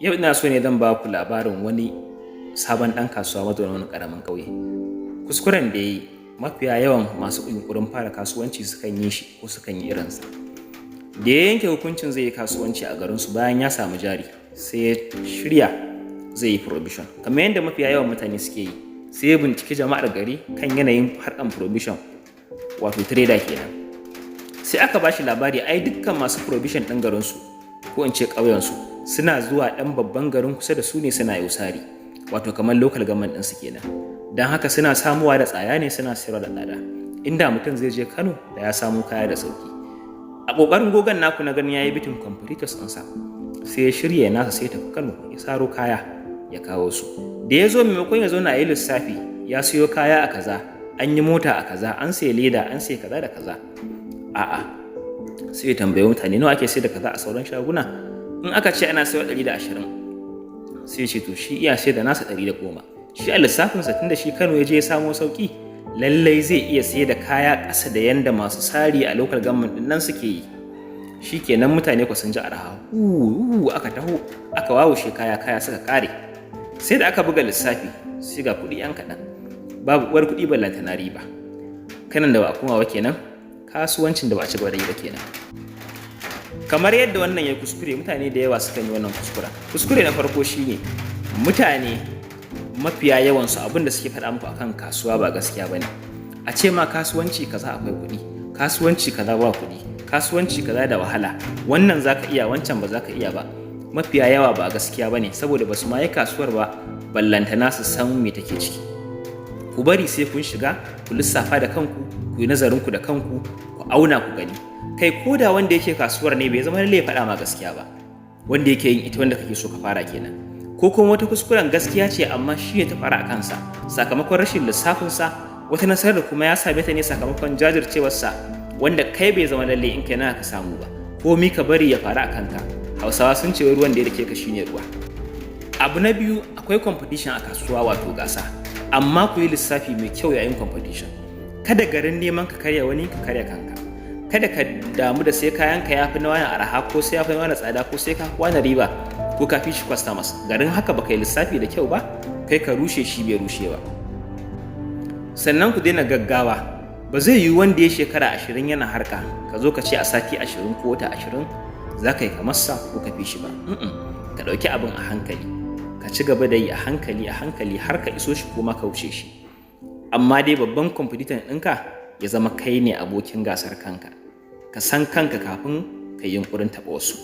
Yau ina so ne zan ba ku labarin wani sabon ɗan kasuwa mazaunin wani ƙaramin ƙauye. Kuskuren da ya yi, mafiya yawan masu yunƙurin fara kasuwanci sukan yi shi ko sukan yi irinsa. Da ya yanke hukuncin zai yi kasuwanci a garinsu bayan ya samu jari, sai ya shirya zai yi provision. Kamar yadda mafiya yawan mutane suke yi, sai ya binciki jama'ar gari kan yanayin harkar provision, wato trader kenan. Sai aka ba shi labari ai dukkan masu provision ɗin garinsu, ko in ce ƙauyensu, suna zuwa ɗan babban garin kusa da su ne suna yo sari, wato kamar local government ɗinsu kenan. Don haka suna samuwa da tsada ne, suna sayarwa da tsada. Inda mutum zai je Kano, da ya samo kaya da sauki. A ƙoƙarin gogon naku na ganin ya yi beating competitors ɗinsa, sai ya shirya nasa, sai tafi Kano ya saro kaya ya kawo su. Da ya zo, maimakon ya zauna ya yi lissafi, ya siyo kaya a kaza, an yi mota a kaza, an sayi leda, an sayi kaza da kaza. A'a, sai ya tambayi mutane nawa ake sayar da kaza a sauran shaguna. In aka ce ana sayar 120, sai ya ce to shi iya sayar da nasa 110. Shi a lissafinsa, tunda shi Kano ya je ya samo sauki, lallai zai iya sayar da kaya ƙasa da yanda masu sari a local government ɗin nan suke yi. Shi kenan, mutane ku sun ji araha, aka taho aka wawushe kaya, kaya suka ƙare. Sai da aka buga lissafi, sai ga kuɗi yan kaɗan, babu uwar kuɗi ballantana riba. Kanan da ba a komawa kenan, kasuwancin da ba a ci gaba da yi ba kenan. Kamar yadda wannan ya kuskure, mutane da yawa sukan yi wannan kuskura. Kuskure na farko shine mutane mafiya yawansu abin da suke faɗa muku akan kasuwa ba gaskiya bane. A ce ma kasuwanci kaza akwai kuɗi, kasuwanci kaza ba kuɗi, kasuwanci kaza da wahala, wannan zaka iya, wancan ba zaka iya ba, mafiya yawa ba gaskiya bane, saboda ba su ma yi kasuwar ba ballantana su san me take ciki. Ku bari sai kun shiga, ku lissafa da kanku, ku yi nazarin ku da kanku, ku auna ku gani. Kai, ko da wanda yake kasuwar ne, bai zama lallai ya faɗa ma gaskiya ba, wanda yake yin ita wanda kake so ka fara kenan. Ko kuma wata kuskuren gaskiya ce, amma shi ne ta fara a kansa sakamakon rashin lissafinsa. Wata nasarar kuma ya same ta ne sakamakon jajircewarsa, wanda kai bai zama lallai in kai na ka samu ba. Komi ka bari ya faru a kanka. Hausawa sun ce ruwan da ya dake ka shine ruwa. Abu na biyu, akwai competition a kasuwa, wato gasa, amma ku yi lissafi mai kyau yayin competition. Kada garin neman ka karya wani, ka karya kanka. Kada ka damu da sai kayanka ya fi na wani araha, ko sai ya fi wani tsada, ko sai ka fi wani riba, ko ka fi shi customers. Garin haka baka yi lissafi da kyau ba, kai ka rushe, shi bai rushe ba. Sannan ku daina gaggawa. Ba zai yiwu wanda ya shekara 20 yana harka, ka zo ka ce a sati 20 ko wata 20 za ka yi kamar sa ko ka fi shi ba. Ka ɗauki abin a hankali, ka ci gaba da yi a hankali a hankali har ka iso shi ko ma ka wuce shi. Amma dai babban competitor ɗinka ya zama kai ne abokin gasar kanka. Ka san kanka kafin ka yi yunƙurin taɓa wasu.